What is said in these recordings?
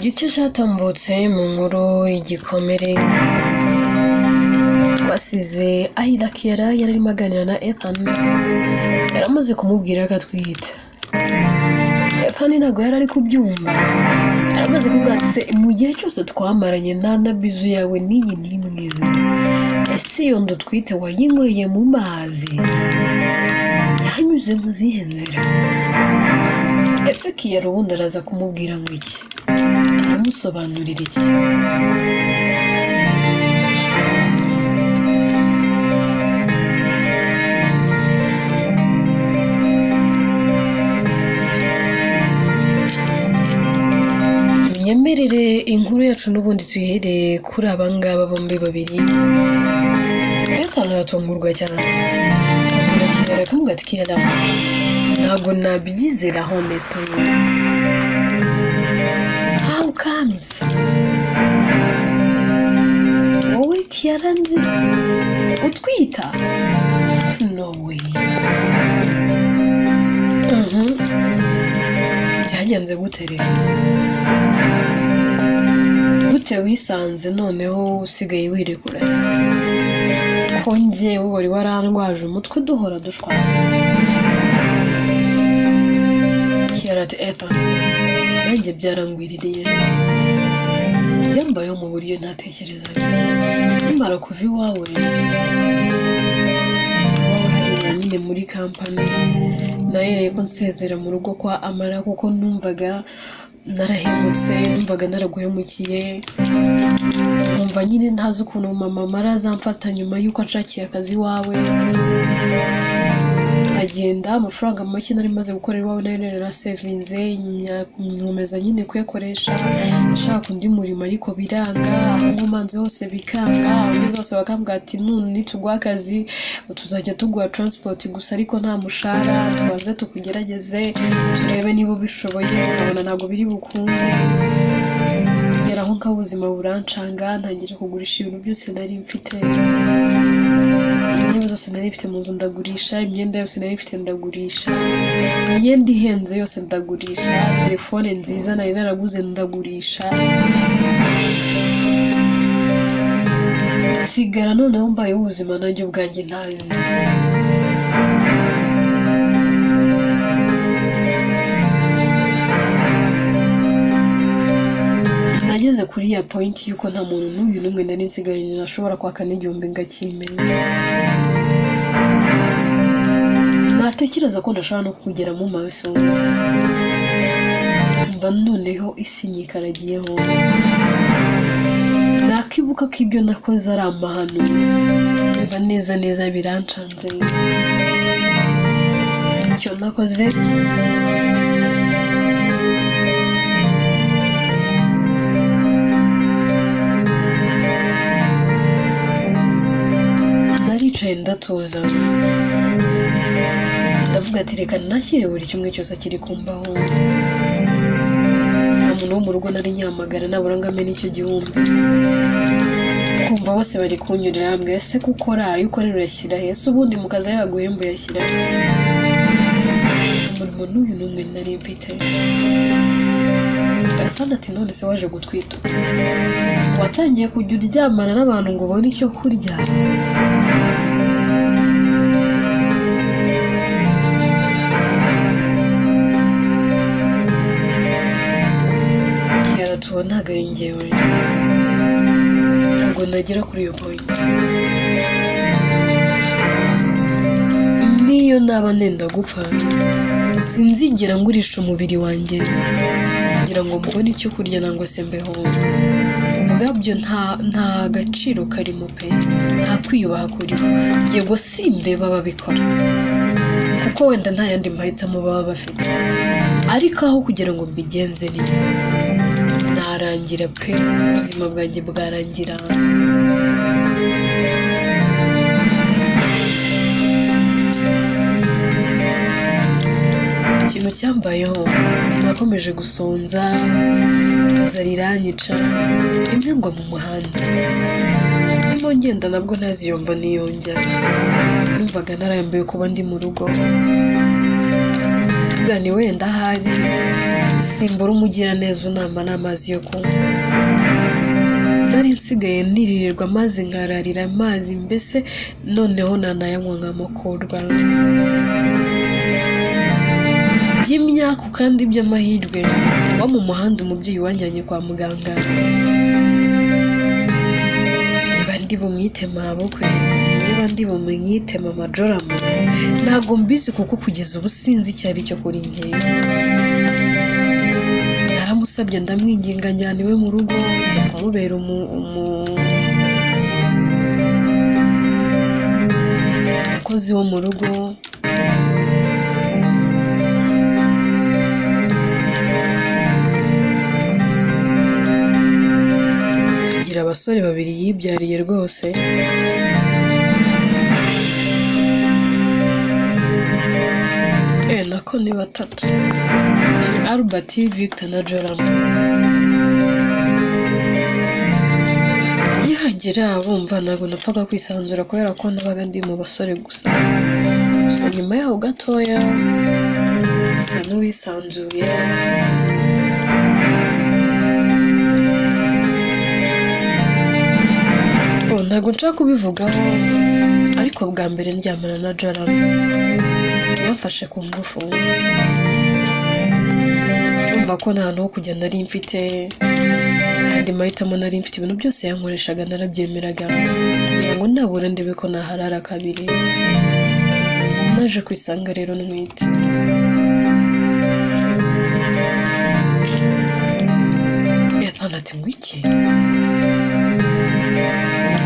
Igice cyatambutse mu nkuru y'igikomere twasize Ayla Kiara yari arimo aganira na Ethan, yari amaze kumubwira ko atwite. Ethan ntabwo yari ari kubyumva, yari amaze kumubwira ati se mu gihe cyose twamaranye nta na bizu yawe n'iyi n'imwe, ese iyo nda utwite wayinyweye mu mazi, byanyuze mu zihe nzira? Ese Kiara ubundi araza kumubwira ngo iki? Aramusobanurira iki? Munyemerere inkuru yacu n'ubundi tuyihereye kuri aba ngaba bombi babiri. Ethan aratungurwa cyane, abwira Kiara akamubwira ati Kiara ntabwo nabyizera honestly. How comes? Wowe Kiara nzi utwita? No way. Byagenze gute rero? Gute wisanze noneho usigaye wirekura se? Ko njyewe wari warandwaje umutwe duhora dushwana. Kiara ati Ethan, nanjye byarangwiririye, byambayeho mu buryo ntatekerezaga. Nkimara kuva iwawe, iwawe hariya nyine muri kampani, nahereye ko nsezera mu rugo kwa Amara kuko numvaga narahemutse, numvaga naraguhemukiye, nkumva nyine ntazi ukuntu mama Amara azamfata nyuma y'uko anshakiye akazi iwawe. Ndagenda amafaranga make nari maze gukorera iwawe nayo narasevinze, nkomeza nyine kuyakoresha nshaka undi murimo ariko biranga, aho nkomanze hose bikanga, aho ngeze hose bakambwira ati none nituguha akazi tuzajya tuguha transport gusa ariko nta mushahara, tubanze tukugerageze turebe niba ubishoboye, nkabona ntabwo biri bukunde. Ngera aho ngaho ubuzima burancanga, ntangira kugurisha ibintu byose nari mfite, intebe zose nari mfite mu nzu ndagurisha, imyenda yose nari mfite ndagurisha, imyenda ihenze yose ndagurisha, telefone nziza nari naraguze ndagurisha, nsigara noneho mbayeho ubuzima nanjye ubwanjye ntazi. Nageze kuri ya point y'uko nta muntu n'uyu n'umwe nari nsigaranye nashobora kwaka n'igihumbi ngakimenya. Natekereza ko ntashobora no kugera mu maso, mva noneho isi nyikaragiyeho. Nakibuka ko ibyo nakoze ari amahano, mva neza neza birancanze. Icyo nakoze naricaye ndatuza, ndavuga ati reka nashyire buri kimwe cyose kiri kumbaho. Nta muntu wo mu rugo nari nyihamagara nabura ngo amene icyo gihumbi. Kumva bose bari kunyurira hamwe, ese ko ukora ayo ukorera uyashyira he? Ese ubundi mu kazi ayo baguhemba uyashyira he? Umurimo n'uyu n'umwe nari mfite. Ethan ati none se waje gutwita ute? Watangiye kujya uryamana n'abantu ngo ubone icyo kurya? Kiara tuba ntabwo ari njyewe, ntabwo nagera kuri iyo point. Niyo naba nenda gupfa, sinzigera ngurisha umubiri wanjye kugira ngo mbone icyo kurya nangwa se mbeho. Ubwabyo nta gaciro karimo pe, nta kwiyubaha kurimo. Yego simbe baba babikora kuko wenda nta yandi mahitamo baba bafite, ariko aho kugira ngo mbigenze ni narangira pe, ubuzima bwanjye bwarangira. Ikintu cyambayeho, nakomeje gusonza, inzara iranyica, rimwe ngwa mu muhanda, ndimo ngenda nabwo ntaziyumva niyongera, numvaga narambiwe kuba ndi mu rugo, mvuga nti wenda ahari Simbura umugiraneza unama n'amazi yo kunywa. Nari nsigaye niririrwa amazi nkararira amazi, mbese noneho nanayanywa nkamakorwa by'imyaku kandi by'amahirwe. Wa mu muhanda umubyeyi wanjyanye kwa muganga, niba ndi bumwite mabukwe, niba ndi bumwite mama Joramu, ntabwo mbizi kuko kugeza ubu sinzi icyo ari cyo kuri njye. Naramusabye ndamwinginga njyana iwe mu rugo, njya kumubera umukozi wo mu rugo. Tugira abasore babiri yibyariye rwose. Nako ni batatu, Albert, Victor na Joram. Nkihagera bumva ntabwo napfaga kwisanzura kubera ko nabaga ndi mu basore gusa. Gusa nyuma yaho gatoya nsa n'uwisanzuye. Ntabwo nshaka kubivugaho, ariko bwa mbere ndyamana na Joram yamfashe ku ngufu. Numva ko nta hantu ho kujya nari mfite, andi mahitamo nari mfite, ibintu byose yankoreshaga narabyemeraga kugira ngo nabura ndebe ko naharara kabiri. Naje kwisanga rero ntwite. Ethan ati ngo iki?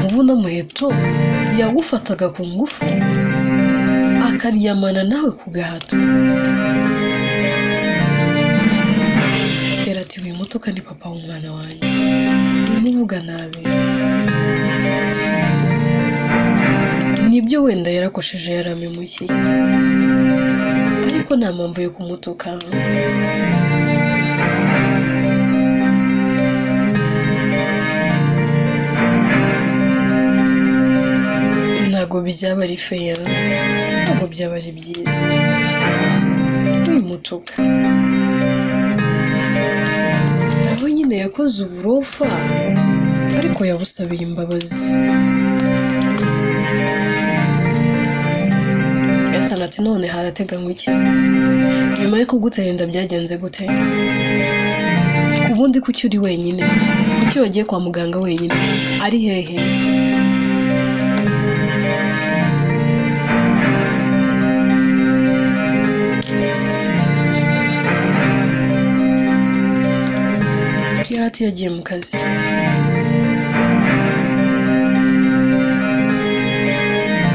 Muvuna muheto yagufataga ku ngufu akaryamana nawe ku gahato. Ati wimutuka ni papa w'umwana wanjye, wimuvuga nabi. Nibyo wenda yarakosheje yaramemukiye, ariko nta mpamvu yo kumutuka. Ntabwo byaba ari feya, ntabwo byaba ari byiza, wimutuka. Nawe nyine yakoze uburofa, ariko yabusabiye imbabazi. Ethan ati none harateganywa iki? Nyuma yo kugutera inda byagenze gute? Ubundi kuki uri wenyine? Kuki wagiye kwa muganga wenyine? Ari hehe? Ati yagiye mu kazi.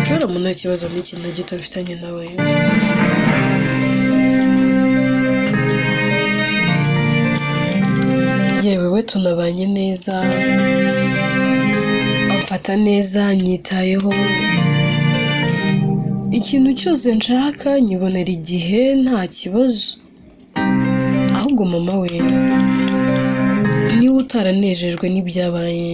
Joram nta kibazo n'iki na gito mfitanye nawe. Yewe we tunabanye neza, amfata neza, anyitayeho. Ikintu cyose nshaka nyibonera igihe, nta kibazo. Ahubwo mama we niba utaranejejwe n'ibyabaye.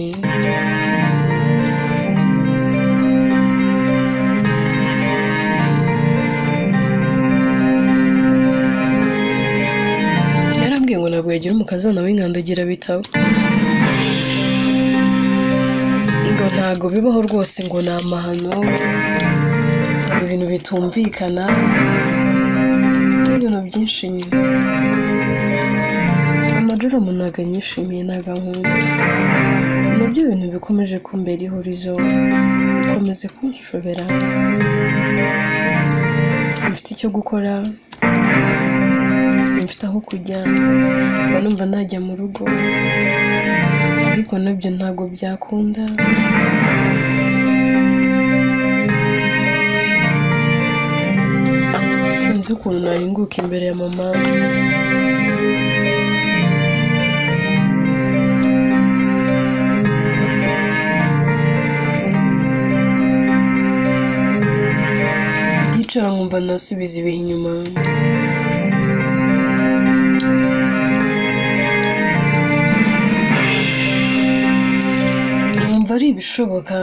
Yarambwiye ngo ntabwo yagira umukazana w'inkandagira bitabo, ngo ntabwo bibaho rwose, ngo ni amahano, ngo ibintu bitumvikana, ibintu byinshi nyine. Joram ntabwo anyishimiye, ntabwo ankunda. Nabyo ibintu bikomeje kumbera ihurizo, bikomeze kunshobera. Simfite icyo gukora, simfite aho kujya, mba numva najya mu rugo, ariko nabyo ntabwo byakunda. Sinzi ukuntu nahinguka imbere ya mama. Ndicara nkumva nasubiza ibihe inyuma. Nkumva ari ibishoboka.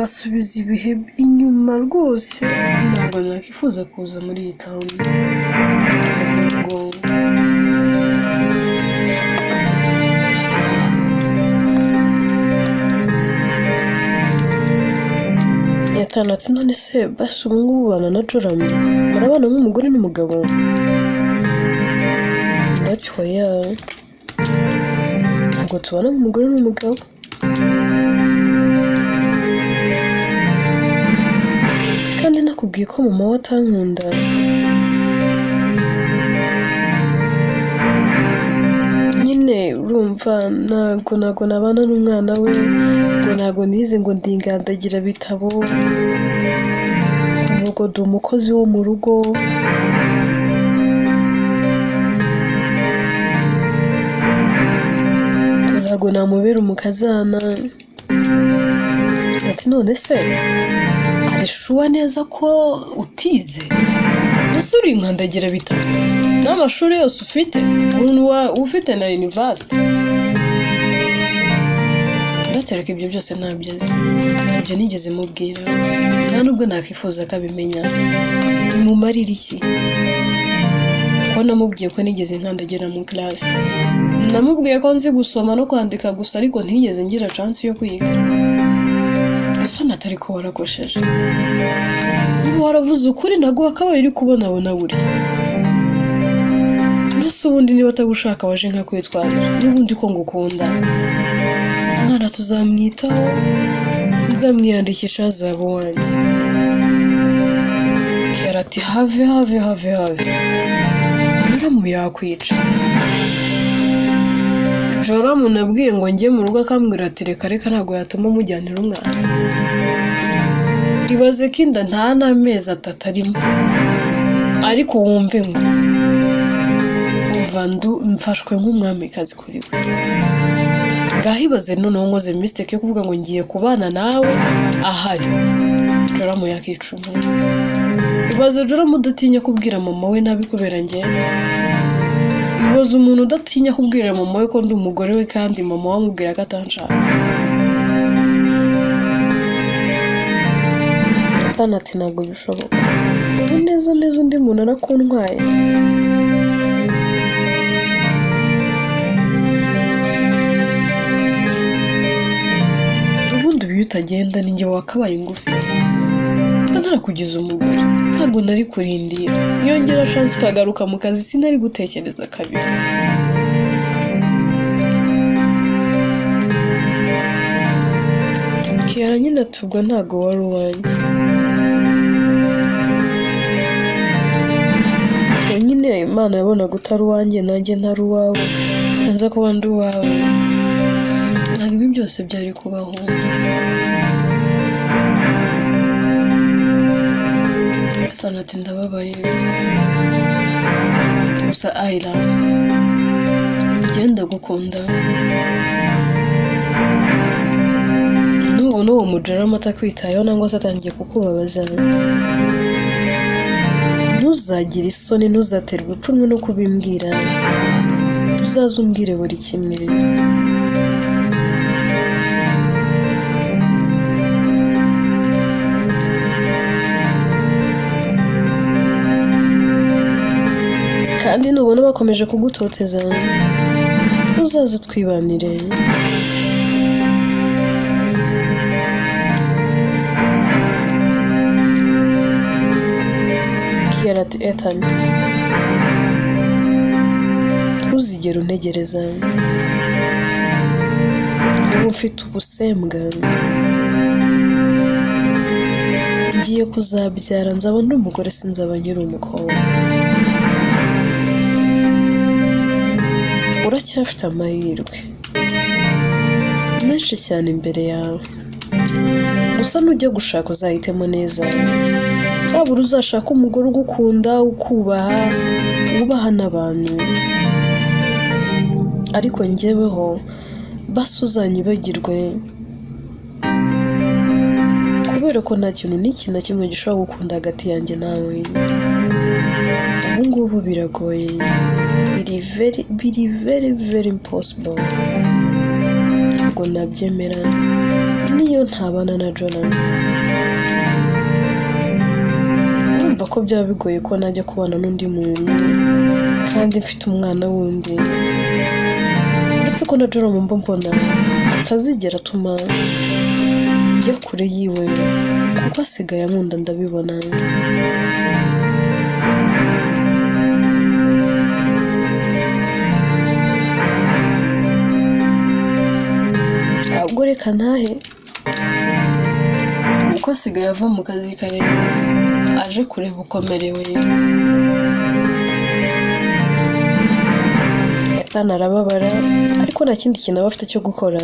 Ngasubiza ibihe inyuma rwose, ntabwo nakwifuza kuza muri iyi town mu rugo. Ethan ati none se basi ubu ngubu ubana na Joram, murabana nk'umugore n'umugabo? Undi ati hoya, ntabwo tubana nk'umugore n'umugabo. Kandi nakubwiye ko mama we atankunda. Nyine urumva ntabwo nabana n'umwana we, ngo ntabwo nize ngo ndingandagira bitabo, ngo ndi umukozi wo mu rugo. Ngo ntabwo namubera umukazana. Ati none se arishuwa neza ko utize? Mbese uri inkandagira bitabo n'amashuri yose ufite, umuntu ufite na university. Ndatereka ibyo byose ntabyo azi, ntabyo nigeze mubwira, nta nubwo nakwifuza ko abimenya. Bimumarira iki ko namubwiye ko nigeze nkandagira mu class? Namubwiye ko nzi gusoma no kwandika gusa, ariko ntigeze ngira chance yo kwiga. Ethan atari ko warakosheje, niba waravuze ukuri ntabwo wakabaye uri kubonabona gutya. Mbese ubundi niba atagushaka waje nka kwitwarira, n'ubundi ko ngukunda, umwana tuzamwitaho, nzamwiyandikisha azaba uwanjye. Kiara ati have have have have, Joramu yakwica. Joramu nabwiye ngo njye mu rugo akambwira ati reka reka ntabwo yatuma mujyanira umwana. Ibaze ko inda nta n'amezi atatu arimo, ariko wumve ngo umva mfashwe nk'umwamikazi kuri we. Ngaho ibaze noneho nkoze mistake yo kuvuga ngo ngiye kubana nawe ahari, Joramu yakica umuntu. Ibaze Joramu udatinya kubwira mama we nabi kubera njye. Ibaze umuntu udatinya kubwira mama we ko ndi umugore we kandi mama we amubwira ko atanshaka. Ethan ati ntabwo bishoboka, ubu neza neza undi muntu arakuntwaye. Ubundi ubu iyo utagenda ni njye wakabaye ngufi, ntarakugize umugore, ntabwo nari kurindira. Iyo ngira chance ukagaruka mu kazi sinari gutekereza kabiri. Kiara nyine ati ubwo ntabwo wari uwanjye. Ubwo nyine Imana yabonaga utari uwanjye nanjye ntari uwawe, nza kuba ndi uwawe, ntabwo ibi byose byari kubaho. Ethan ati ndababaye, gusa Ayla njye ndagukunda. Nubona uwo mujaramu atakwitayeho nangwa se atangiye kukubabaza, ntuzagire isoni, ntuzaterwe ipfunwe no kubimbwira, uzaze umbwire buri kimwe. Kandi nubona bakomeje kugutoteza, uzaze twibanire. Kiara ati Ethan, ntuzigere untegereza, ubu mfite ubusembwa, ngiye kuzabyara nzaba ndi umugore sinzaba nkiri umukobwa. Uracyafite amahirwe menshi cyane imbere yawe, gusa nujya gushaka uzahitemo neza. Waba uzashaka umugore ugukunda, ukubaha, wubaha n'abantu, ariko njyeweho basi uzanyibagirwe, kubera ko nta kintu n'iki na kimwe gishobora gukunda hagati yanjye nawe. Ubu ngubu biragoye, biri very very impossible, ntabwo nabyemera, niyo Iyo ntabana na Joram, urumva ko byaba bigoye ko najya kubana n'undi muntu kandi mfite umwana wundi. Ese ko na Joram mba mbona atazigera atuma njya kure yiwe, kuko asigaye ankunda ndabibona. Ahubwo reka ntahe, kuko asigaye ava mu kazi kare aje kureba uko amerewe. Ethan arababara, ariko nta kindi kintu aba afite cyo gukora.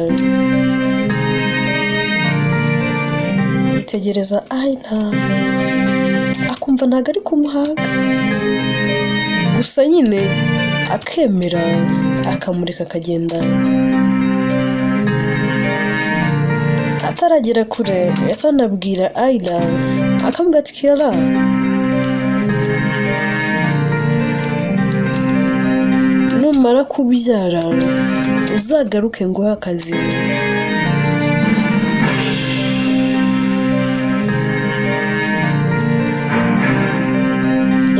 Yitegereza Ayla, akumva ntabwo ari kumuhaga, gusa nyine akemera akamureka akagenda. Ataragera kure, Ethan abwira Ayla, akamubwira ati Kiara, numara kubyara uzagaruke nguhe akazi.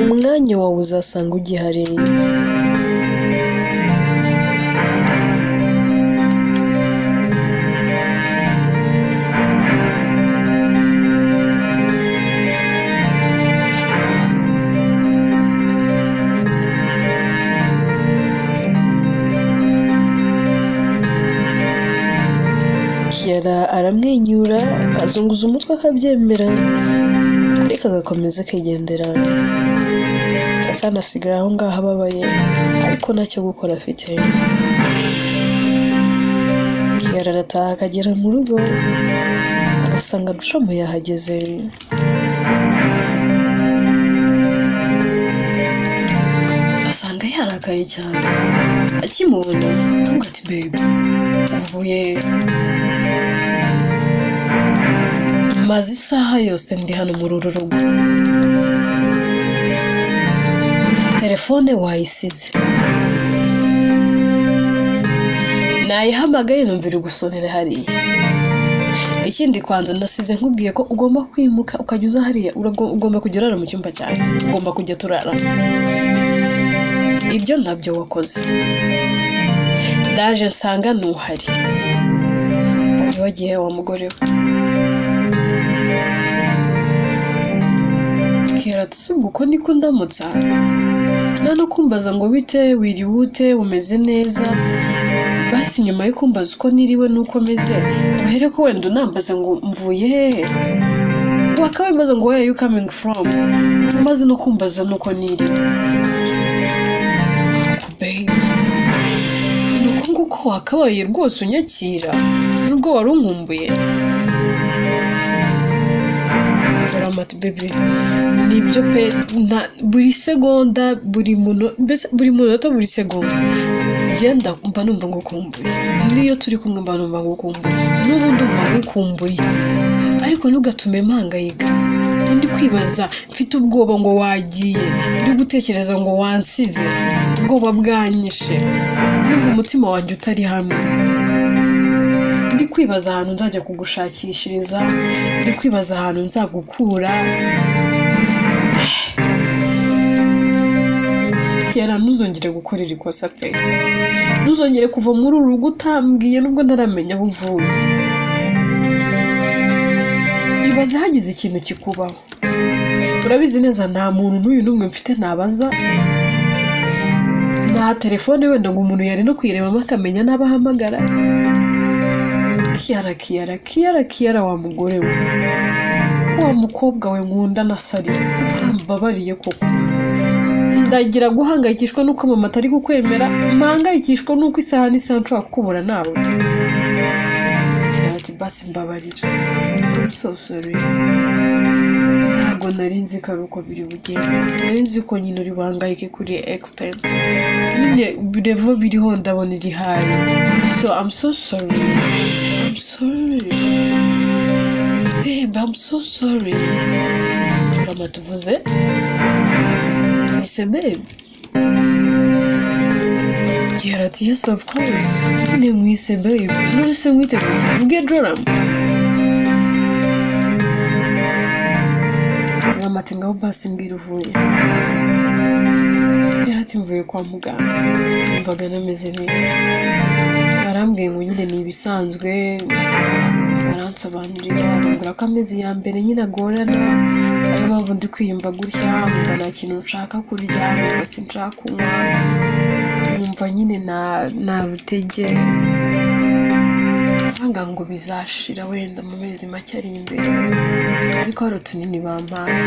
Umwanya wawe uzasanga ugihari. Kiara aramwenyura, akazunguza umutwe akabyemera, ariko agakomeza akigendera. Ethan asigara aho ngaho ababaye, ariko ntacyo gukora afite. Kiara arataha akagera mu rugo, agasanga Joram yahageze. Asanga yarakaye cyane. Akimubona avuga ati babe, uvuye maze isaha yose ndi hano muri uru rugo, telefone wayisize, nayihamagaye numva iri gusonera hariya. Ikindi kwanza nasize nkubwiye ko ugomba kwimuka ukajya uza hariya, ugomba kujya urara mu cyumba cyanjye, ugomba kujya turara. Ibyo ntabyo wakoze. Ndaje nsanga ntuhari, wari wagiye wa mugore we. Kiara ati si ubwo uko niko ndamutsa, nta no kumbaza ngo bite, wiriwe ute, umeze neza. Basi nyuma yo kumbaza uko niriwe n'uko meze, uhere ko wenda unambaza ngo mvuye hehe, wakaba ngo where are you coming from, umaze no kumbaza n'uko niriwe. Babe, ni uko nguko wakabaye rwose unyakira nubwo wari unkumbuye. Joram ati baby, nibyo pe, buri segonda, buri muno, mbese buri munota, buri segonda genda mba numva ngukumbuye. Niyo turi kumwe mba numva ngukumbuye, n'ubu ndumva ngukumbuye, ariko ntugatume mpangayika. Ndi kwibaza, mfite ubwoba ngo wagiye, ndi gutekereza ngo wansize, ubwoba bwanyishe, numva umutima wanjye utari hamwe. Ndi kwibaza ahantu nzajya kugushakishiriza, ndi kwibaza ahantu nzagukura. Kiara, ntuzongere gukora iri kosa pe, ntuzongere kuva muri uru rugo utambwiye nubwo ntaramenya aho uvuye. Ibaze hagize ikintu kikubaho. Urabizi neza nta muntu n'uyu n'umwe mfite nabaza, nta telefone wenda ngo umuntu yari no kuyirebamo akamenya n'abo ahamagara. Kiara, Kiara, Kiara, Kiara, wa mugore we, wa mukobwa we nkunda na Sari, mbabariye koko. Ndagira guhangayikishwa n'uko mama atari kukwemera, mpangayikishwa n'uko isaha n'isaha nshobora kukubura nawe. Kiara ati basi mbabarira, I'm so sorry, ntabwo nari nzi ko ari uko biri bugende, sinari nzi ko nyine uri buhangayike kuri extent, nyine level biriho ndabona iri high, so I'm so sorry, I'm sorry babe, I'm so sorry. Joram tuvuze wise babe. Kiara ati yes of course, nyine mwise babe, none se mwite gutya mvuge Joram. Ati ngaho basi mbwira uvuye. Kiara ati mvuye kwa muganga, numvaga nameze neza, barambwiye ngo nyine ni ibisanzwe, baransobanurira bambwira ko amezi ya mbere nyine agorana, ariyo mpamvu ndi kwiyumva gutya, numva nta kintu nshaka kurya, numva sinshaka kunywa, numva nyine nta rutege, banga ngo bizashira wenda mu mezi make ari imbere, ariko hari utunini bampaye.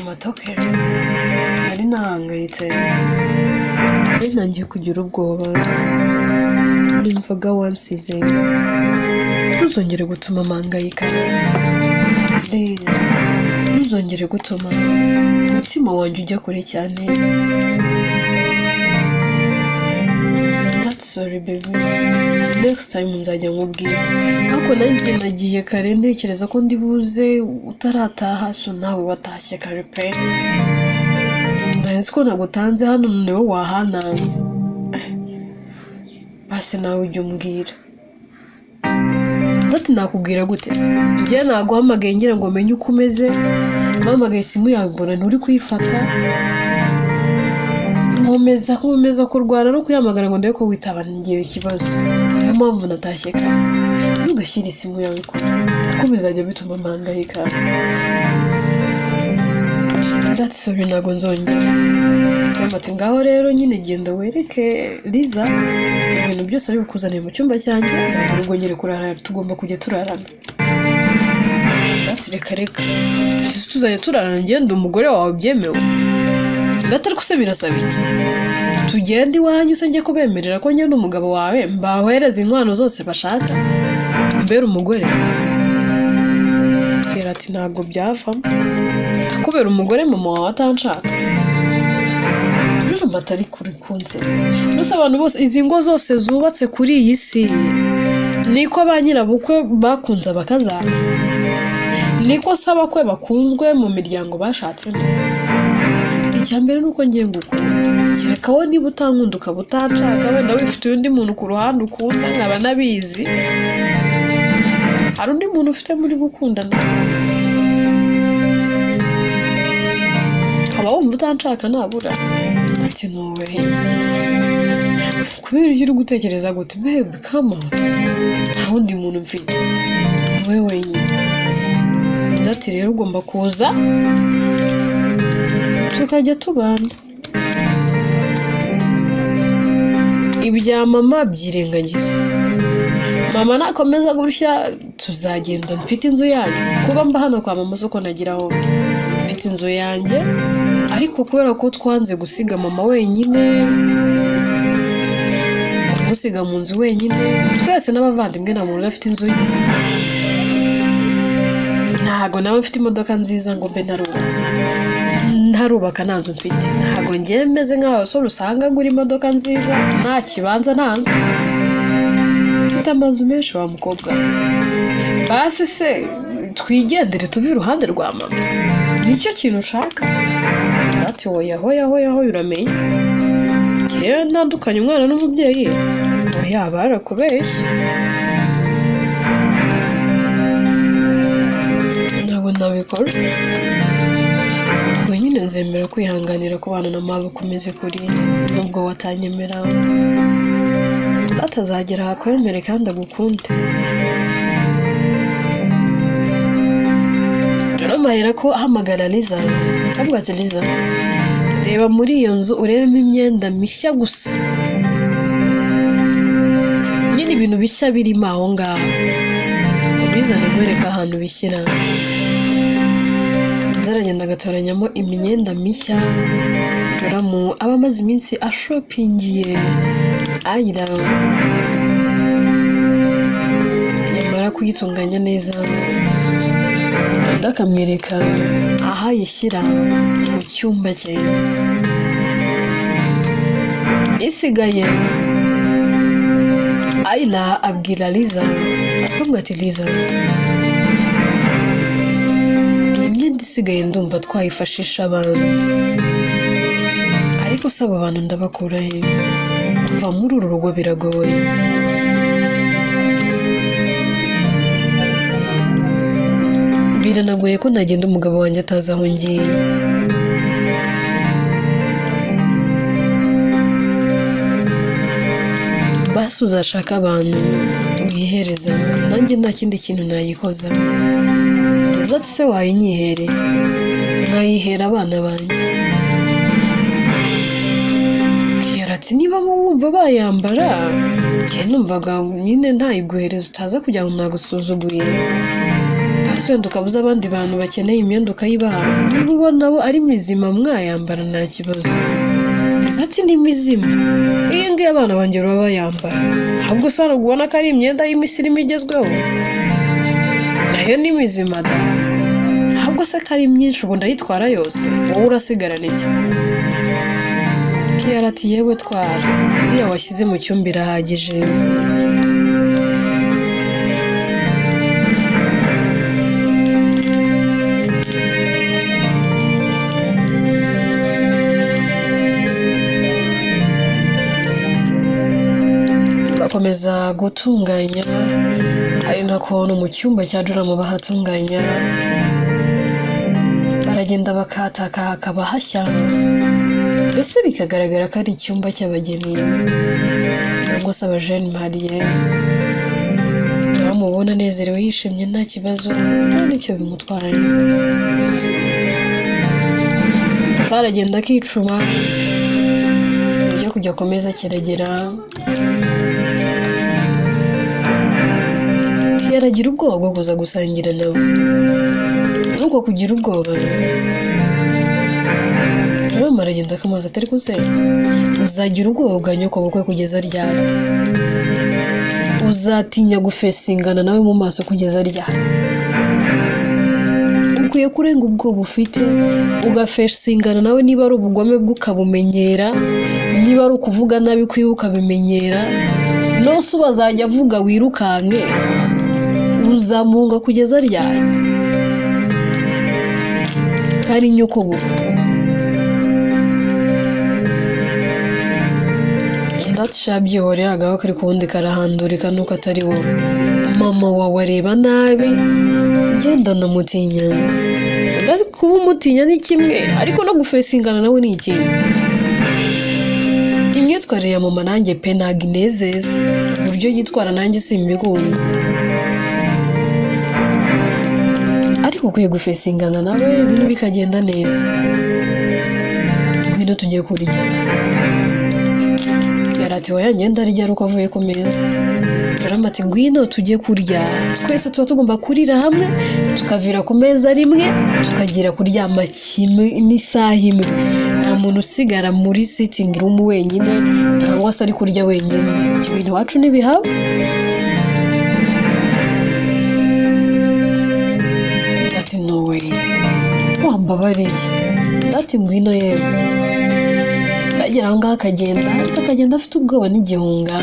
Amatoke nari nahangayitse, nari ntangiye kugira ubwoba, numvaga wansize, ntuzongere gutuma mpangayika, please, ntuzongere gutuma umutima wanjye ujya kure cyane. That's sorry baby, next time nzajya nkubwira, ariko nanjye nagiye kare ntekereza ko ndi buze utarataha, so nawe watashye kare pe, nzi ko nagutanze hano niwe wahananze, basi nawe ujya umbwira. Ati nakubwira gute se, njye naguhamagaye ngira ngo menye uko umeze, mpamagaye simu yawe mbona nturi kuyifata, nkomeza kurwana no kuyihamagara ngo ndebe ko witaba, ngira ikibazo, niyo mpamvu natashye kare. Ntugashyire isimu yawe kure kuko bizajya bituma mpangayika. That's sorry, ntabwo nzongera. Ati ngaho rero nyine genda wereke Liza ibintu byose ari bukuzaniye mu cyumba cyanjye, ntabwo uri bwongere kurara, tugomba kujya turarana. Ati reka reka, tuzajya turarana, ngende umugore wawe byemewe. Ndati ariko se birasaba iki? Tugende iwanyu se njye kubemerera ko ngenda umugabo wawe, mbahereze inkwano zose bashaka, mbere umugore. Kera ati ntabwo byavamo kubera umugore mama wawe atanshaka. Urumva atari kuri kunsetsa. Gusa abantu bose, izi ngo zose zubatse kuri iyi si, niko ba nyirabukwe bakunze abakazana, niko se abakwe bakunzwe mu miryango bashatsemo. Icya mbere ni uko ngiye ngukunda, kereka wowe niba utankunda ukaba utanshaka, wenda wifitiye undi muntu ku ruhande ukunda nkaba nabizi, hari undi muntu ufite muri gukundana, ukaba wumva utanshaka nabura. Ati no way, kubera ibyo uri gutekereza gute babe, come on, nta wundi muntu mfite, wowe wenyine. Ati rero ugomba kuza tukajya tubana, ibya mama byirengagiza, mama nakomeza gutya tuzagenda mfite inzu yanjye, kuba mba hano kwa mama soko nagira aho mfite inzu yanjye, ariko kubera ko twanze gusiga mama wenyine, kumusiga mu nzu wenyine, twese n'abavandimwe nta muntu udafite inzu ye, ntabwo nawe mfite imodoka nziza ngo mbe narubatse, ntarubaka nta nzu mfite, ntabwo ngiye meze nk'abasore usanga agura imodoka nziza nta kibanza nta nzu, mfite amazu menshi wa mukobwa. Basi se twigendere tuve iruhande rwa mama, nicyo kintu ushaka? Ati hoya hoya hoya hoya, uramenye njyewe ntandukanye umwana n'umubyeyi, oya barakubeshye, ntabwo nabikora. Ubwo nyine nzemera kwihanganira kubana na mama ukomeze kuri, nubwo watanyemera, atazagera akwemere kandi agukunde. Amahera ko ahamagara Liza, avuga ati Liza reba muri iyo nzu urebemo imyenda mishya gusa, nyine ibintu bishya birimo aho ngaho, ubizane nkwereka ahantu bishyira. Liza aragenda agatoranyamo imyenda mishya, Joramu aba amaze iminsi ashopingiye Ayira, yamara kuyitunganya neza undi akamwereka aho ayishyira mu cyumba cye. Isigaye Ayla abwira Liza, akamubwira ati Liza Imyenda isigaye ndumva twayifashisha abantu, ariko se abo bantu ndabakura he? Kuva muri uru rugo biragoye. Biranagoye ko nagenda umugabo wanjye atazi aho ngiye. Basi uzashaka abantu wihereza, nanjye nta kindi kintu nayikoza. Liza ati se wayinyihereye, nkayihera abana banjye. Kiara ati niba wumva bayambara, njye numvaga nyine ntayiguhereza utaza kugira ngo nagusuzuguye. Basi wenda ukabuza abandi bantu bakeneye imyenda ukayibaha, niba ubona bo ari mizima mwayambara nta kibazo. Liza ati ni mizima, iyi ngiyi abana banjye baba bayambara, ahubwo se ntabwo ubona ko ari imyenda y'imisirimu igezweho? Nayo ni mizima da, ahubwo se ko ari myinshi ubu ndayitwara yose, wowe urasigarana iki? Kiara ati yewe twara, iriya washyize mu cyumba irahagije. Bakomeza gutunganya, ari nako no mu cyumba cya Joram bahatunganya, baragenda bakataka hakaba hashya, mbese bikagaragara ko ari icyumba cy'abageni cyangwa se abajene mariye. Joram ubona anezerewe yishimye nta kibazo, nta n'icyo bimutwaye. Sara aragenda akicuma, ibyo kujya ku meza kiragera. Kiara agira ubwoba bwo kuza gusangira nawe. Muri uko kugira ubwoba, Joram aragenda akamubaza ati ariko se uzagira ubwoba bwa nyokobukwe kugeza ryari? Uzatinya gufesingana nawe mu maso kugeza ryari? Ukwiye kurenga ubwoba ufite ugafesingana nawe, niba ari ubugome bwe ukabumenyera, niba ari ukuvuga nabi kwiwe ukabimenyera, nose ubazajya avuga wirukanke, uzamuhunga kugeza ryari? Kari nyokobukwe. Ndatisha byihorera agaho kari kuwundi karahandurika nuko atari wowe. Mama wawe areba nabi, genda ndamutinya. Ndazi kuba umutinya ni kimwe, ariko no gufesingana nawe ni ikindi. Imyitwarire ya mama nanjye pe ntabwo inezeza, uburyo yitwara nanjye simbikunda. Ariko ukwiye gufesingana nawe ibintu bikagenda neza. Ngwino tugiye kurya. Kiara ati oya ngenda arya ari uko avuye ku meza. Joram ati ngwino tujye kurya, twese tuba tugomba kurira hamwe, tukavira ku meza rimwe, tukagera kuryama kimwe n'isaha imwe. Nta muntu usigara muri sitting room wenyine cyangwa se ari kurya wenyine. Ibyo bintu iwacu ntibihaba. Ati no way, wambabariye. Ati ngwino yewe. Agera aho ngaho akagenda, ariko akagenda afite ubwoba n'igihunga.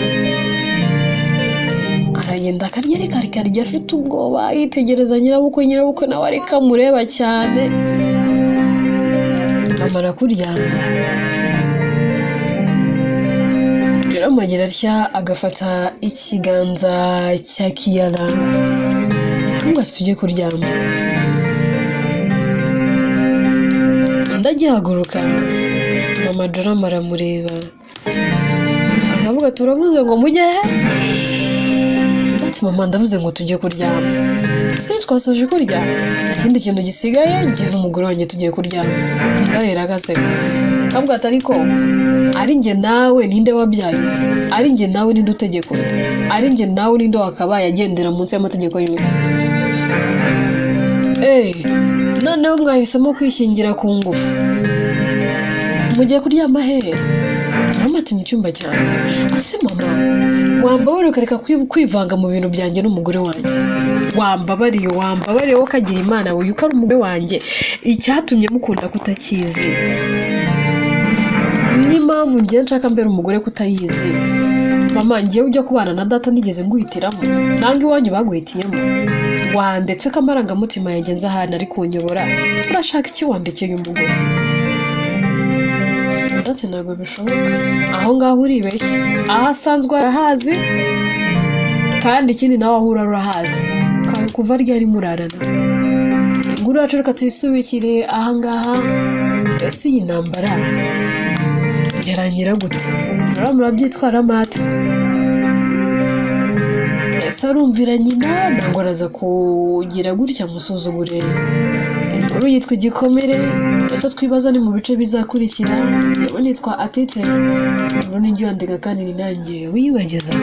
Aragenda akarya ariko akarya afite ubwoba, yitegereza nyirabukwe, nyirabukwe nawe ariko amureba cyane. Bamara kurya, Joram agira atya agafata ikiganza cya Kiara, akamubwira ati tujye kuryama. Undi agihaguruka, mama Joram aramureba, akavuga ati uravuze ngo mujye he? Ati mama ndavuze ngo tujye kuryama. Ese twasoje kurya, nta kindi kintu gisigaye, njye n'umugore wanjye tugiye kuryama. Ndahera agaseka, akavuga ati ariko ari njye nawe ninde wabyaye undi? Ari njye nawe ninde utegeka undi? Ari njye nawe ninde wakabaye agendera munsi y'amategeko y'undi? Noneho mwahisemo kwishingira ku ngufu, mugiye kuryama hehe? Joram ati mu cyumba cyanjye. Ase mama, wambabariye ukareka kwivanga mu bintu byanjye n'umugore wanjye? Wambabariye, wambabariye wowe ukagira Imana wowe uko ari umugore wanjye, icyatumye mukunda kutakizi, n'impamvu ngiye nshaka mbere umugore kutayizi. Mama ngiye ujya kubana na data nigeze nguhitiramo, nange iwanyu baguhitiyemo. Wandetse ko amarangamutima yagenze ahantu ari kunyobora, urashaka iki wandekeye umugore?" Undi ati: "Ntabwo bishoboka, aho ngaho uribeshya. Aho asanzwe arahazi, kandi ikindi nawe aho urara urahazi. Kandi kuva ryari murarana?" Inkuru yacu reka tuyisubikire ahangaha. Ese iyi ntambara irarangira gute? Muraba murabyitwaramo ate? Ese arumvira nyina, ntabwo araza kugira gutya amusuzugure? Inkuru yitwa Igikomere. Ese twibaza ni mu bice bizakurikira. Yewe, nitwa Atite, inkuru ni yandika kandi ni nanjye wiyibagiza.